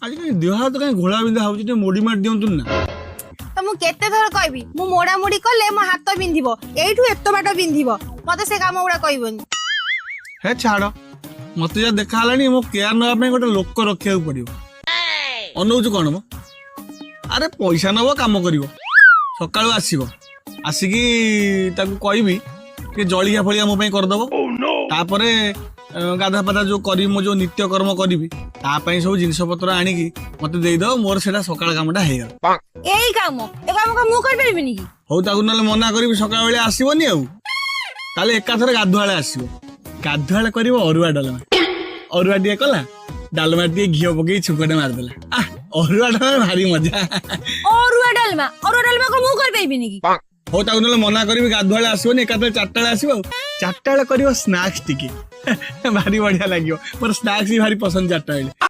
ଆଜି କାଇଁ ଦେହ ହାତ କାଇଁ ଘୋଳା ବିନ୍ଧା ହଉଛି, ଟିକେ ମୋଡି ମାରି ଦିଅନ୍ତୁ ନା। ତ ମୁଁ କେତେ ଥର କହିବି, ମୁଁ ମୋଡାମୋଡି କଲେ ମୋ ହାତ ବିନ୍ଧିବ, ଏଇଠୁ ଏତେ ବାଟ ବିନ୍ଧିବ। ମତେ ସେ କାମ ଗୁଡା କହିବନି। ହେ ଛାଡ, ମତେ ଯାହା ଦେଖା ହେଲାଣି ମୋ କେୟାର ନେବା ପାଇଁ ଗୋଟେ ଲୋକ ରଖିବାକୁ ପଡିବ। ଅନଉଛୁ କଣ ମ? ଆରେ ପଇସା ନବ, କାମ କରିବ। ସକାଳୁ ଆସିବ, ଆସିକି ତାକୁ କହିବି ଟିକେ ଜଳିଖିଆ ଫଳିଆ ମୋ ପାଇଁ କରିଦବ। ତାପରେ ଗାଧା ପାଧା ଯୋଉ କରିବି, ମୋ ଯୋଉ ନିତ୍ୟ କର୍ମ କରିବି, ତା ପାଇଁ ସବୁ ଜିନିଷ ପତ୍ର ଆଣିକି ମତେ ଦେଇଦବ। ମୋର ସେଇଟା ସକାଳ କାମଟା ହେଇଗଲା। ଏଇ କାମ, ଏ କାମ କଣ ମୁଁ କରିପାରିବିନି କି? ହଉ, ତାକୁ ନହେଲେ ମନା କରିବି ସକାଳ ବେଳେ ଆସିବନି। ଆଉ ତାହେଲେ ଏକାଥରେ ଗାଧୁଆଳେ ଆସିବ। ଗାଧୁଆଳେ କରିବ ଅରୁଆ ଡାଲମା। ଅରୁଆ ଟିକେ କଲା, ଡାଲମା ଟିକେ ଘିଅ ପକେଇ ଛୁଙ୍କଟେ ମାରିଦେଲା, ଆহ, ଅରୁଆ ଡାଲମା ଭାରି ମଜା। ଅରୁଆ ଡାଲମା, ଅରୁଆ ଡାଲମା କଣ ମୁଁ କରିପାରିବିନି କି? ହଉ, ତାକୁ ନହେଲେ ମନା କରିବି ଗାଧୁଆଳେ ଆସିବନି, ଏକାଥରେ 4ଟା ବେଳେ ଆସିବ। ଆଉ 4ଟା ବେଳେ କରିବ ସ୍ନାକ୍ସ ଟିକେ, ଭାରି ବଢିଆ ଲାଗିବ। ମୋର ସ୍ନାକ୍ସ ବି ଭାରି ପସନ୍ଦ 4ଟା ବେଳେ।